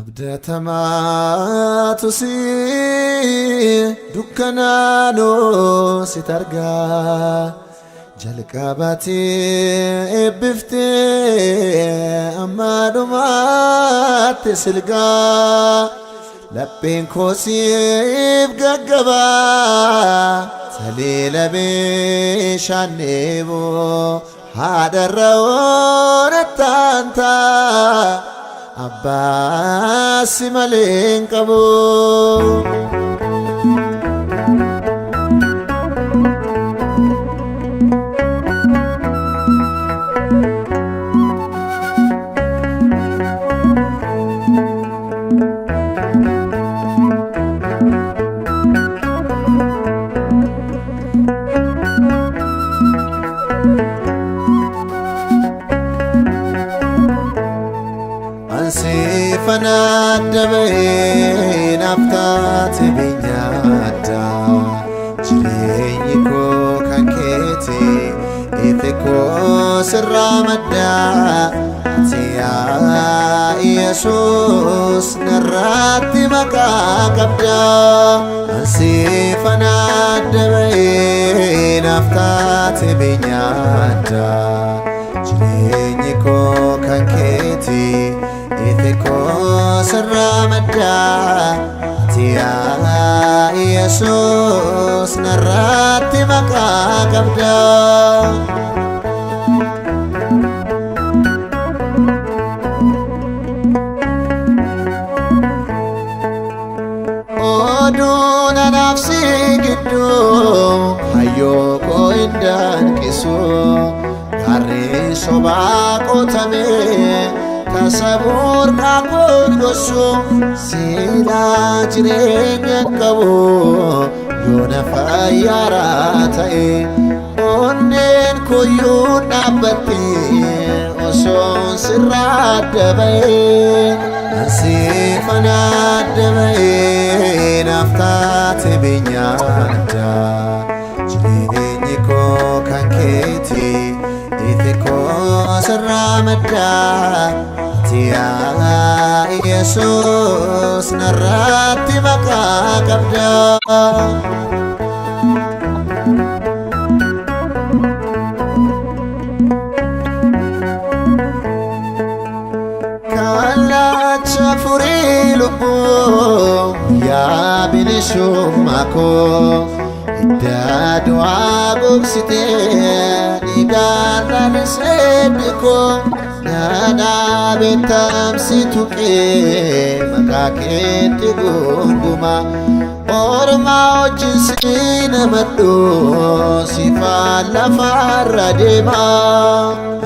Abdatamaatu si dukkanaanoo si targaa jalqabati eebbiftee amma dhumaatti silgaa lapheen koo siif gaggabaa taliila bishaan dheebuu haadharra oonattaantaa abbaa si malee hin qabu. Ansiifana adda bahee naaf taate biyya addaa jireenyi koo kan keeti ifi koo sirraa maddaa ati yaa Yesuus narratti maqaa qabdaa ansiifana adda bahee naaf taate biyya addaa jireenyi koo kan keeti ifi koo sirraa maddaa ati yaa Yesuus narratti maqaa qabdaa. Oduun anaaf si gidduu hayyoo koo hin danqisu gaarri sobaa qotame tasa burqaa koon gossu silaa jireenya hin qabu yoo na fayyaaraa ta'e onneen koyyuu dhaabbatte osoon sirraa adda ba'ee ansiifan adda ba'ee naaf taate biyya addaa jireenyi koo kan keeti ifi koo sirraa maddaa ati yaa Yesuus narratti maqaa qabdaa. Kallacha furii lubbuu yaa bilisummaa koo idda du'aa gogsitee dhiigaan lalisee koo dhadhaa beektamsi tuqee maqaa keetti gunguma orma wajjin si namadhu sifaan lafarra deema.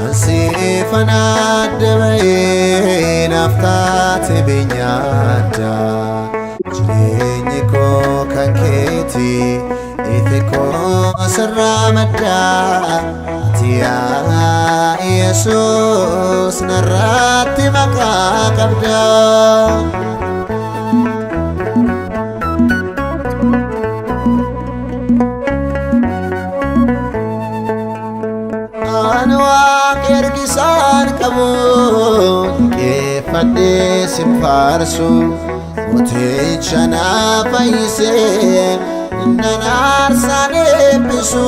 Ansiifan adda bahee naaf taate biyya addaa jireenyi koo kan keeti ifi koo sirraa maddaa ati yaa Yesuus narratti maqaa qabdaa. An waaqa ergisaan qabu liqeeffadhee sin faarsu mooticha na fayyisee nan aarsaan eebbisu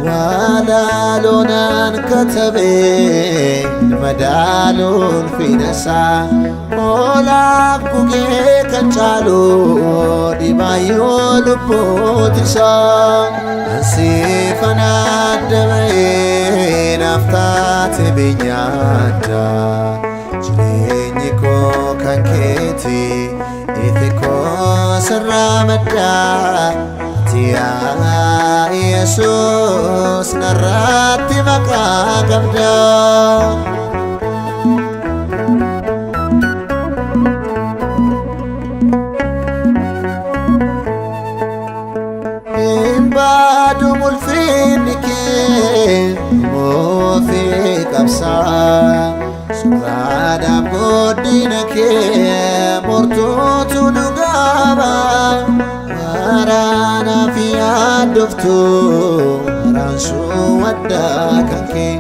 walaaloonan katabee madaaluun fidhasaa hoolaaf gugee kan caalu dhibaayyuu lubbuutisaa ansiifan adda bahee naaf taate biyya addaa jireenyi koo kan keeti ifi koo sirraa maddaa ati yaa Yesuus narratti maqaa qabdaa. Hin baadu ulfinni kee moofii qabsaa Suraadhaaf guddina kee mortuutu dhugaaba Waraanaaf yaaddoftu waraansuu addaa kan kee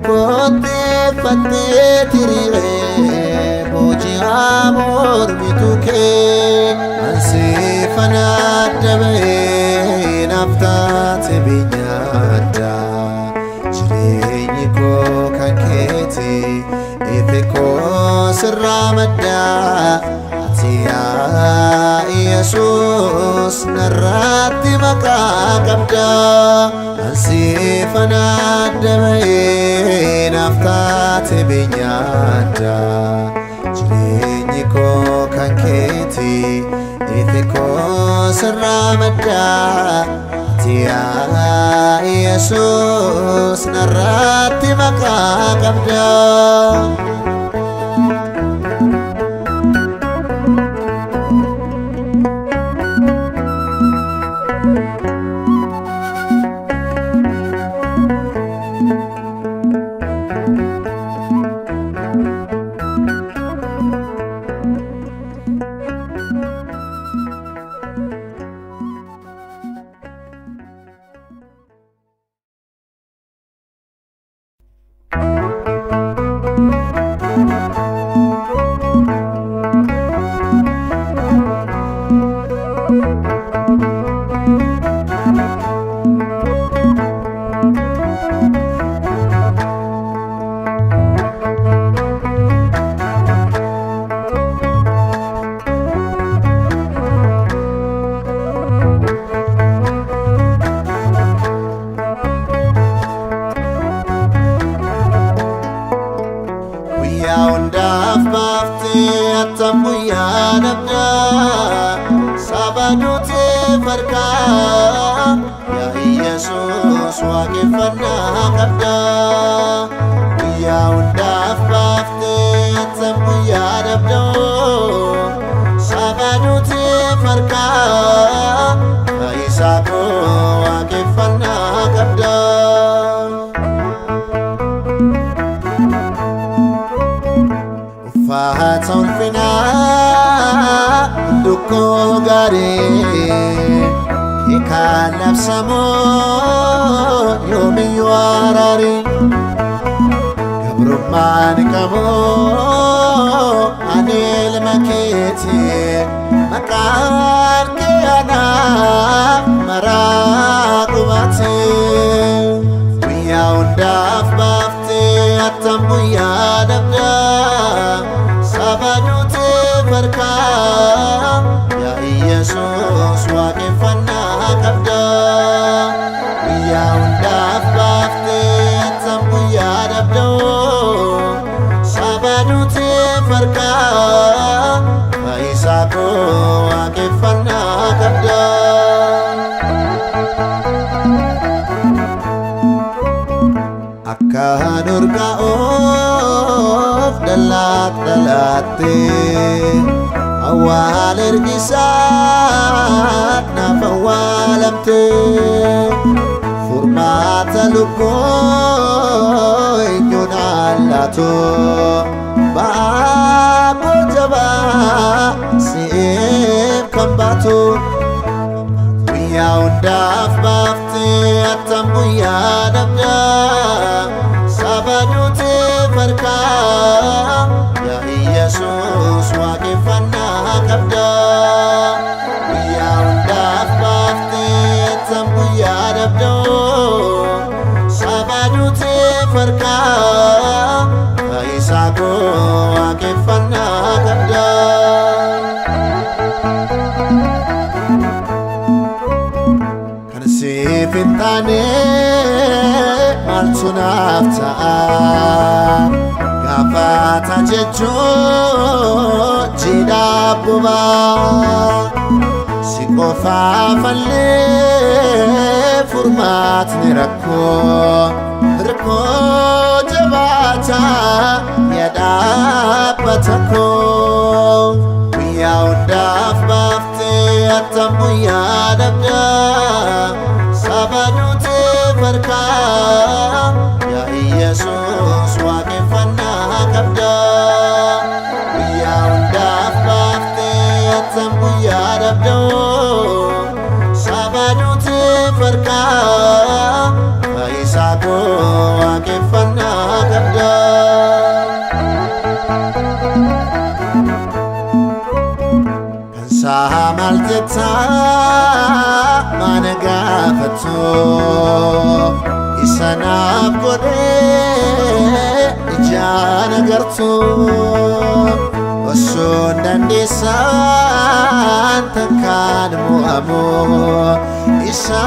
Kotteeffattee tiriiree booji'aa. Yaa mormituu kee ansiifan adda ba'ee naaf taate biyya addaa. Jireenyi koo kan keeti, ifi koo sirraa maddaa. Ati yaa Yesuus narratti maqaa qabdaa. Ansiifan adda ba'ee naaf taate biyya addaa. Jireenyi koo kan keeti, ifi koo sirraa maddaa. Ati yaa Yesuus narratti maqaa qabdaa. Guyyaa hundaaf baaftee attam guyyaa dhabdaa, saba duutee farkaa, yaa Yesuus waaqeffannaa qabdaa. Guyyaa hundaaf baaftee attam guyyaa dhabdaa, saba duutee farkaa, fayyisaa koo waaqeffannaa qabdaa. Uffata ulfinaa dukkoo gaarii kan labsamoo yoomiyyuu araarii, gabrummaan qabu ani ilma keeti, maqaan kee anaaf maraa qubaati. Guyyaa hundaaf baaftee attam guyyaa dhabdaa, saba duutee farkaa, yaa Yesuus waaqeffannaa qabdaa. Guyyaa hundaaf baaftee attam guyyaa dhabdaa, saba duutee farkaa, fayyisaa koo waaqeffannaa qabdaa. Akkaan urgaa'uuf dallaat dhalaattee, awwaal ergisaa naaf awwaalamtee, furmaata lubbuu eenyuun allaatu, ba'aa koo jabaa si'eef kan baatu. Guyyaa hundaaf baaftee attam guyyaa dhabdaa, saba duutee farkaa, yaa Yesuus waaqeffannaa qabdaa. Guyyaa hundaaf baaftee attam guyyaa dhabdaa, saba duutee farkaa, fayyisaa koo waaqeffannaa qabdaa. Kan siif hin taane maaltu naaf ta'a? Gaafata jechuun jiidhaa bobaa, si qofaafallee furmaatni rakkoo rakkoo jabaataa yaa dhaabbata koo. Guyyaa hundaaf baaftee attam guyyaa dhabdaa, saba duutee farkaa, yaa Yesuus waaqeffannaa qabdaa. Guyyaa hundaaf baaftee attam guyyaa dhabdaa, saba duutee farkaa, fayyisaa koo waaqeffannaa qabdaa. Isaa maal jettaa mana gaafattu isa naaf godhee ijaan agartu osoo dandeessaan takkaan mo'amu isa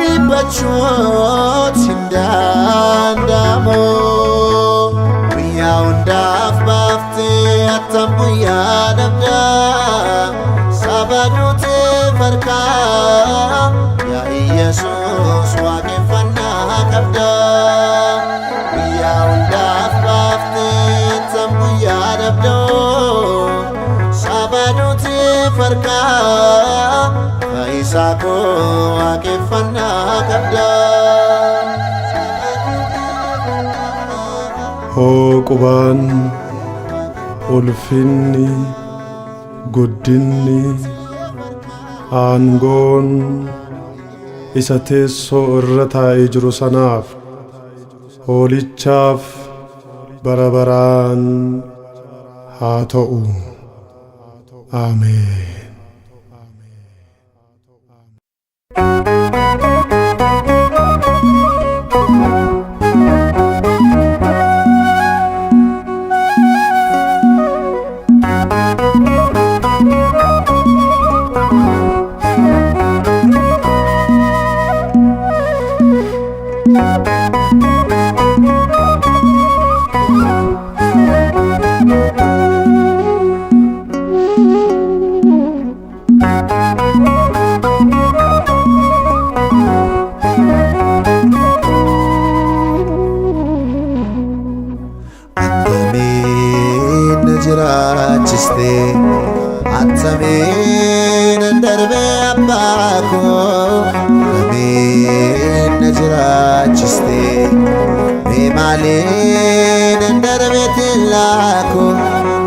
dhibbachuutti hin danda'amu. Guyyaa hundaaf baaftee attam guyyaa dhabdaa saba duutee farkaa yaa Iyesuus waaqeffannaa qabdaa. Guyyaa hundaaf baaftee attam guyyaa dhabdaa saba duutee farkaa fayyisaa koo waaqeffannaa qabdaa. Hooqubaan, ulfinni, guddinni, aangoon isa teessoo irra taa'ee jiru sanaaf, Hoolichaaf bara baraan haa ta'u. Ameen. Attamiin na jiraachiste, attamiin nan darbe abbaa koo, attamiin na jiraachiste, mee maaliin nan darbe teellaa koo,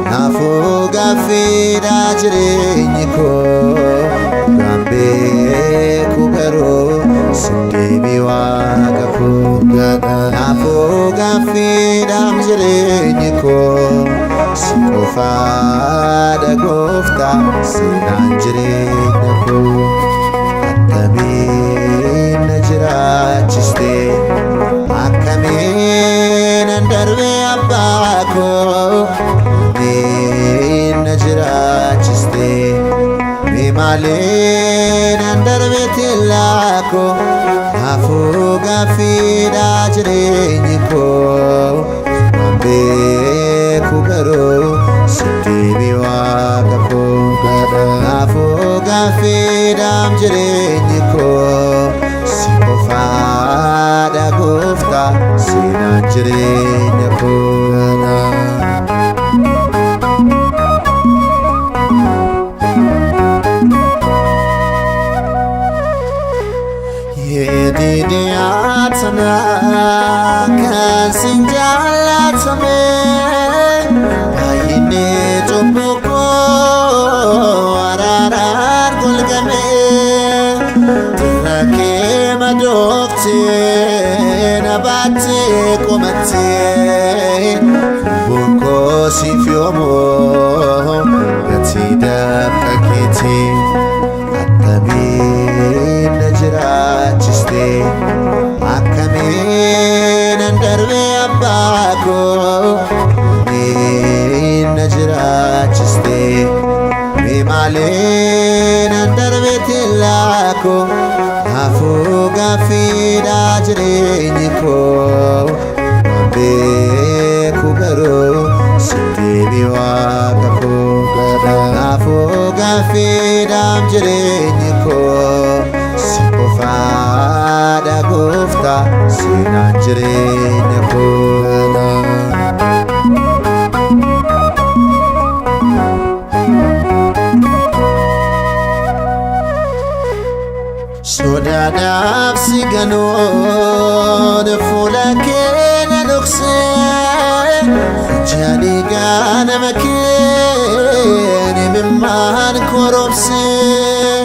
naafuu gaaffiidha jireenyi koo, dhugaan beeku garuu sin deebii waaqa koo. Naafuu gaaffiidhaam jireenyi koo, si qofaadha gooftaa seenaan jireenya koo. Attamiin na jiraachiste, akkamiin nan darbe abbaa koo, attamiin na jiraachiste, mee maaliin nan darbe teellaa koo, naafuu gaaffiidha jireenyi koo, waan beeku garuu sin deebii waaqa koo. Naafuu gaaffiidhaam jireenyi koo, si qofaadha gooftaa seenaan jireenya koo. Yedidiyaatana kan sin jaallatame baay'inni cubbuu koo araaraan golgame dirra kee madooftee na baattee qomattee lubbuun koo siif yoomuu gatii dafqa keetii. Attamiin na jiraachiste, akkamiin nan darbe abbaa koo, akkamiin na jiraachiste, mee maaliin nan darbe teellaa koo, naafuu gaaffiidha jireenyi koo, waan beeku garuu sin deebii waaqa koo. Naafuu gaaffiidhaam jireenyi koo, si qofaadha gooftaa seenaan jireenya koo. Sodaadhaaf si ganoon fuula kee na dhoksee ija dhiigaa nama kee imimmaan koromsee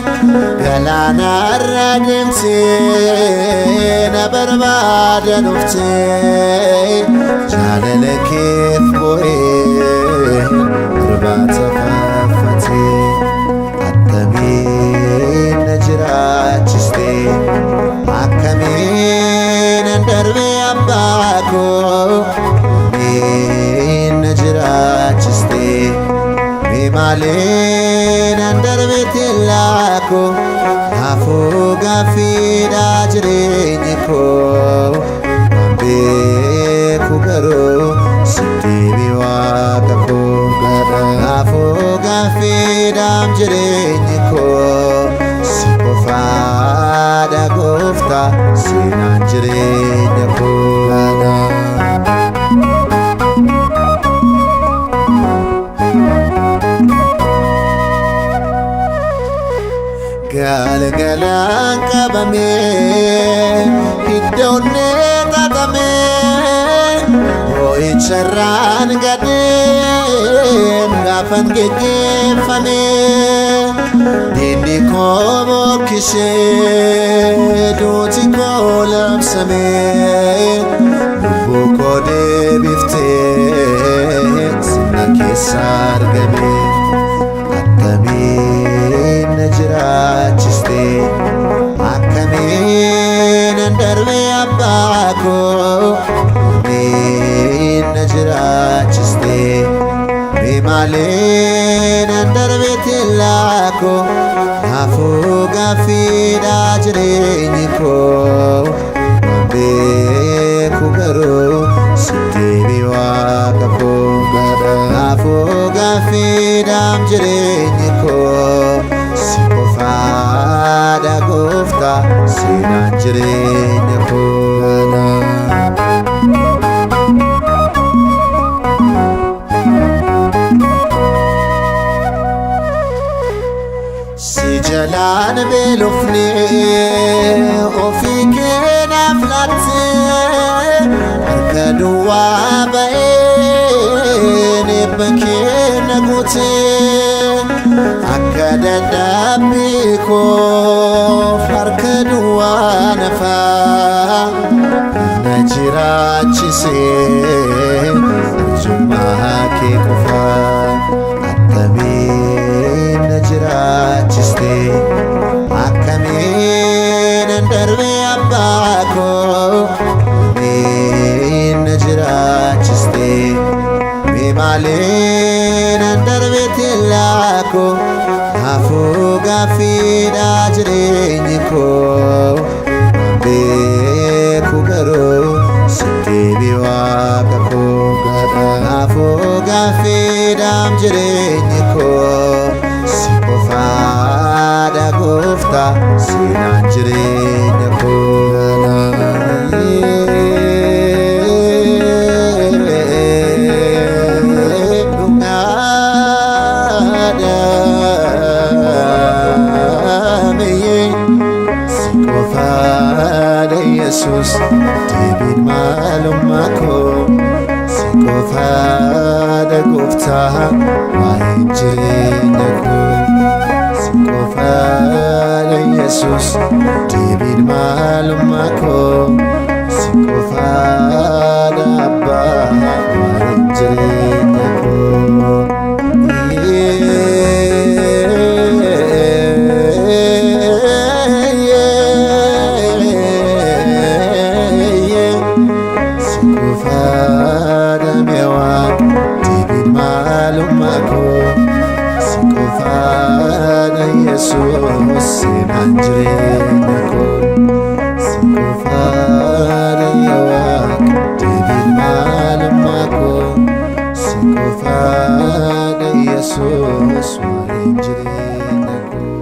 galaanarra deemtee na barbaada dhuftee jaalala keef boo'ee irbaata faaffatee. Mee malee nan darbe teellaa koo naafuu gaaffiidha jireenyi koo waan beeku garuu sitti waaqa koo naafuu gaaffiidhaam jireenyi koo si qofaadha gooftaa seenaan jireenya koo. Galgalaan qabamee iddoonnee xaxamee boo'icharraan gadheen gaafan geggeeffame diinni koo bokkisee duuti koo labsame lubbuu koo deebiftee sirna keessa argame. Akkamiin na jiraachiste akkamiin nan darbe abbaa koo akkamiin na jiraachiste mee malee nan darbe teellaa koo naafuu gaaffiidha jireenyi koo waan beeku garuu sitti waaqa koo naafuu gaaffiidhaam jireenyi koo si qofaadha gooftaa seenaan jireenya koo. Si jalaan beelofne ofii keenaaf laattee harka duwwaa ba'een eebba keenya guutee akka dadhabbii koof harka duwwaa nafaa na jiraachisee arjummaa kee qofaa akkamiin na jiraachiste akkamiin nan darbe abbaa koo akkamiin na jiraachiste mee malee nan darbe teellaa koo naafuu gaaffiidha jireenyi koo waan beeku garuu sitti waaqa koo naafuu gaaffiidhaam jireenyi koo si qofaadha gooftaa seenaan jireenya koo. Dhugaadhaamiyee si qofaadha Yesuus deebiin maalummaa koo si qofaadha gooftaa waa'een jireenya koo si qofaadha Yesuus deebiin maalummaa koo si qofaadha abbaa waa'een jireenya koo. Si qofaadha mi'aawaa deebiin maalummaa koo si qofaadha Yesuus seenaan jireenya koo si qofaadha yaa deebiin maalummaa koo si qofaadha Yesuus waa'een jireenya koo.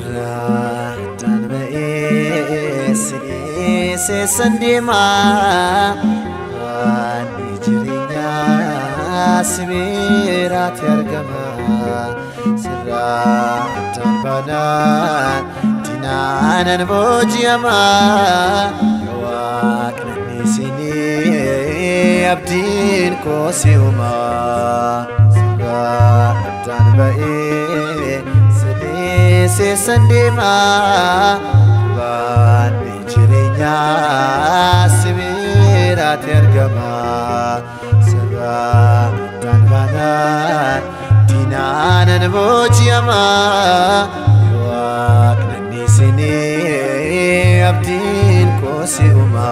Sirraadhaan ba'ee sineessan deemaa waan jireenyaa si biraatti argama. Sirraadhaan baanaan diinaanan booji'ama. Waaqni isinii abdiin koo si uumaa. Sirraadhaan ba'ee dhiisee deemaa Baanni jireenyaa si biraatti argama Sirraa addaan baanaan diinaanan booji'ama Waaqni dhiisinee abdiin koo si uuma.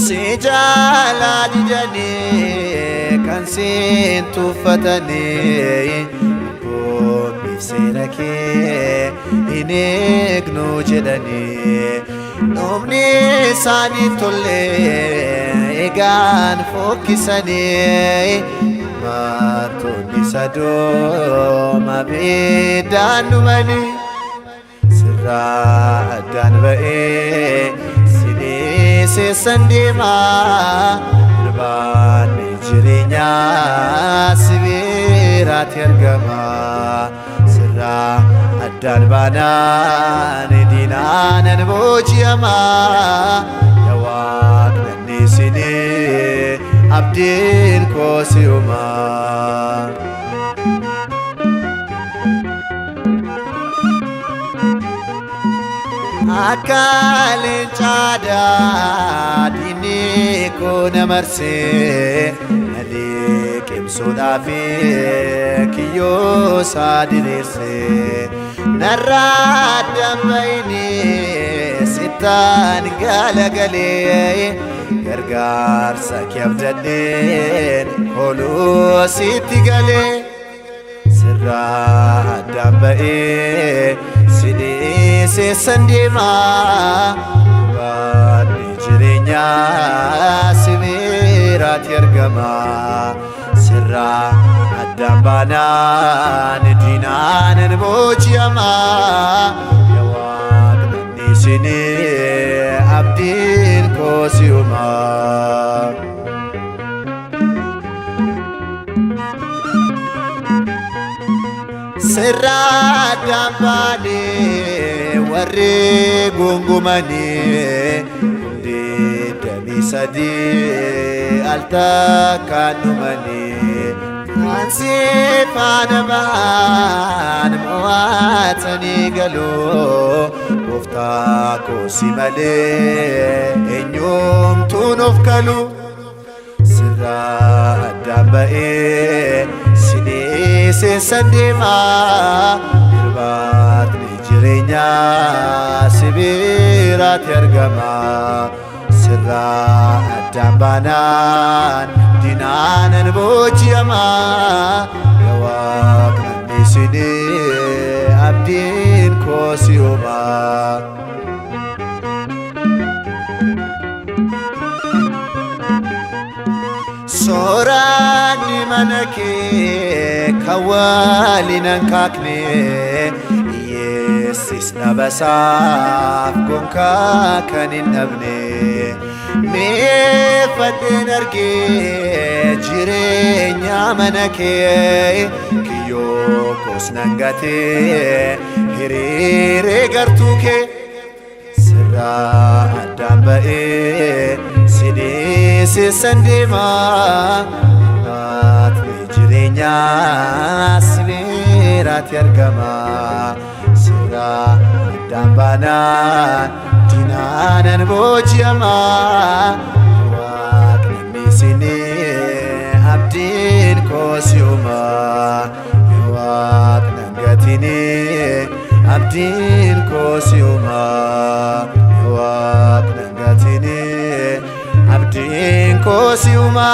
Si jaalaa didanii kan siin tuffatanii abboommiif seera kee hin eegnu jedhanii dhumni isaanii tollee egaan fokkisanii martoonni sadooma abiddaan dhumanii sirraa addaan ba'ee si dhiisee deemaa irbaanni jireenyaa si biraatti argama sirraa addaan baanaan diinaanan booji'ama yaa Waaqni dhiisinee abdiin koo si uuma. Akka leencaa diinni koo na marsee na liqimsuudhaaf kiyyoo isaa diriirsee narraa addaan bayinee sittaan galagalee gargaarsa kee abdadheen ooluu sitti galee. Sirraa addaan ba'ee si dhiisee deemaa Baanni jireenyaa si biraatti argama Sirraa addaan baanaan diinaanan booji'ama Yaa Waaqni dhiisinee abdiin koo si uuma. Sirraa addaan baanee warri gungumanii hundi damii sadii al takkaan dhumanii kan si faana ba'an mo'atanii galuu gooftaa koo si malee eenyumtuu nuuf galu. Sirraa addaan ba'ee si dhiisee deemaa irbaatni jireenyaa si biraatti argama Sirraa addaan baanaan diinaanan booji'ama yaa Waaqni dhiisinee abdiin koo si uuma. Sooranni mana kee kan waliin hin kaakne hiyyeessis dhabasaaf gonkaa kan hin dhabne mee fadheen argee jireenya mana kee kiyyoo koos nan gatee hiriiree gartuu kee sirraa addaan ba'ee si dhiisee deemaa Irbaatni jireenyaa si biraatti argama Sirraa addaan baanaan diinaanan booji'ama Waaqni dhiisinee abdiin koo si uuma Waaqni gatinee abdiin koo si uuma Waaqni gatinee abdiin koo si uuma.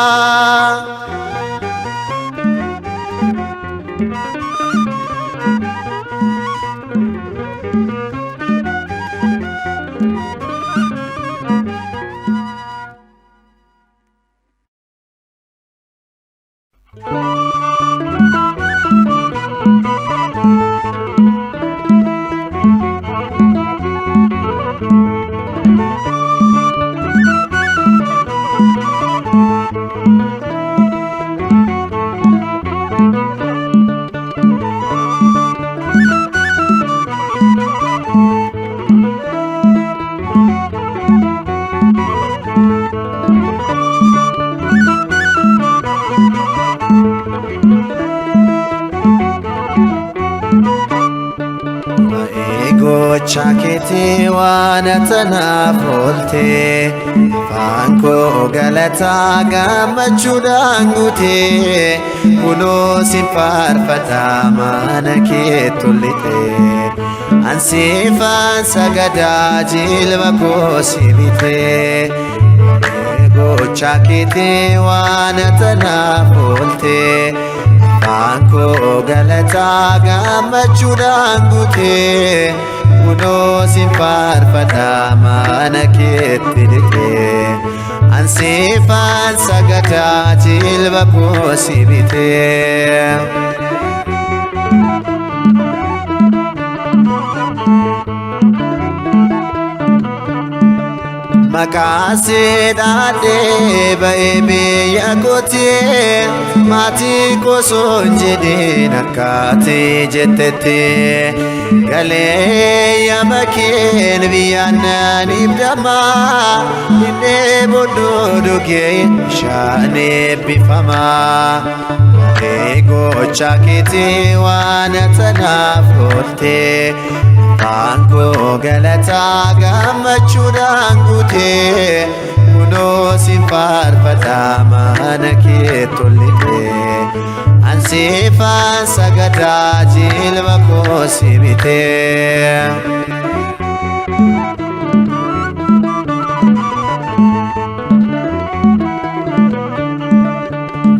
Gochaa keetii waan tanaaf ooltee, afaan koo galataa gammachuudhaan guutee, kunoo sin faarfadha mana kee tollitee. Ansiifaan sagadaa jilba koo si bitee. Gochaa keetii waan tanaaf ooltee, afaan koo galataa gammachuudhaan guutee, kunoo sin faarfadha mana keetti lixee. Ansiifaan sagadaa jilba koo si bitee. Maqaa seedhaadhee ba'ee biyya kootee, maatii kosoo hin jedhin akkaatee jettetti, galee yama keen biyyaan naan ibdama, innee boddoo dhugee bishaan eebbifama. Waa'ee gochaa keetii waan tanaaf ooltee, afaan koo galataa gammachuudhaan guutee, kunoo sin faarfadha mana kee tollitee. Ansiifaan sagadaa jilba koo si bitee.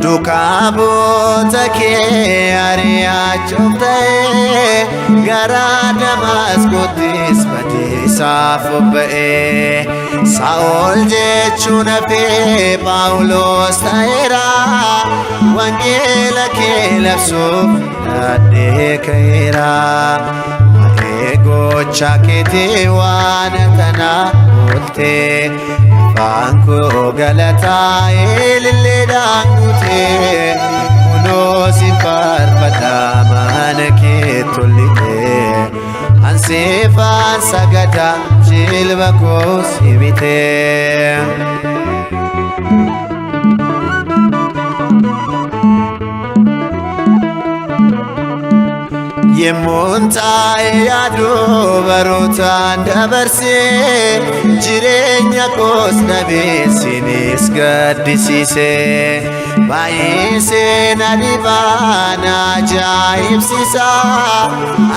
Duukaa bu'oota kee ari'achuuf ta'ee, gara Damaasqoottis badiisaaf bobba'ee, Saa'ol jechuun hafee Phaawulos ta'eera, wangeela kee labsuuf hidhadhee ka'eera. Waa'ee gochaa keetii waan tanaaf ooltee, afaan koo galataa ililleedhaan guutee, kunoo si faarfadha mana kee tollitee. Ansiifaan sagadaa jilba koo si bitee. Yemmuun taa'ee yaadu barootaan dabarsee, jireenya koos dhabee sinis gaddisiisee, baay'isee na dhibaa na ajaa'ibsiisa,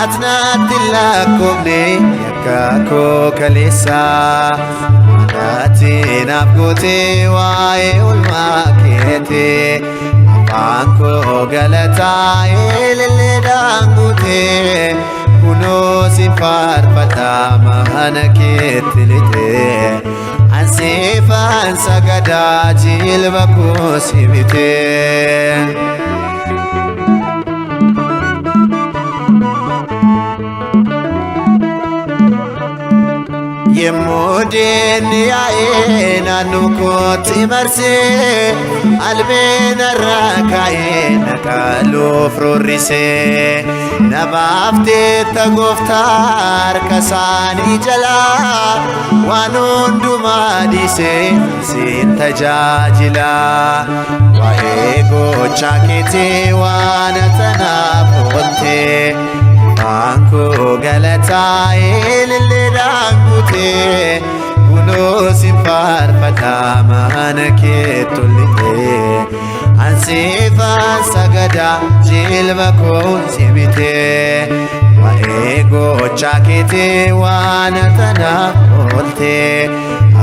ati natti hin lakkoofne yakka koo kaleessa. Ati naaf gootee waa'ee oolmaa keetii, afaan koo galataa ililleedhaan guutee, kunoo si faarfadha mana keetti lixee. Ansiifaan sagadaa jilba koo si bitee. Yemmuu diinni yaa'ee naannoo kootti marsee, albeen irraa kaa'ee na qaluuf roorrisee, na baafteetta gooftaa harka isaanii jalaa, waan hundumaa dhiisee siin tajaajila. Waa'ee gochaa keetii waan tanaaf ooltee, afaan koo galataa ililleedhaan guutee, kunoo sin faarfadha mana kee tollitee. Ansiifaan sagadaa jilba koo si bitee. Waa'ee gochaa keetii waan tanaaf ooltee,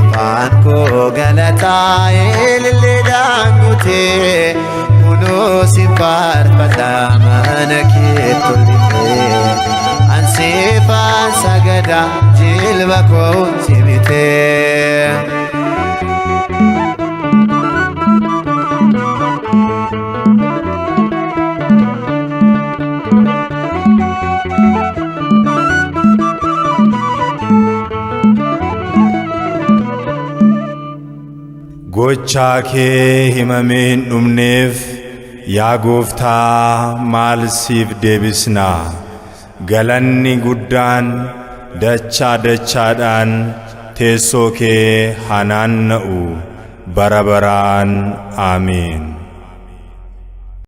afaan koo galataa ililleedhaan guutee, kunoo sin faarfadha mana kee tollitee. Ansiifaan sagadaa jilba koo si bitee. Gochaa kee himamee hin dhumneef yaa gooftaa maal siif deebisna? Galanni guddaan dachaa dachaadhaan teessoo kee haa naanna'u bara baraan. Aamiin.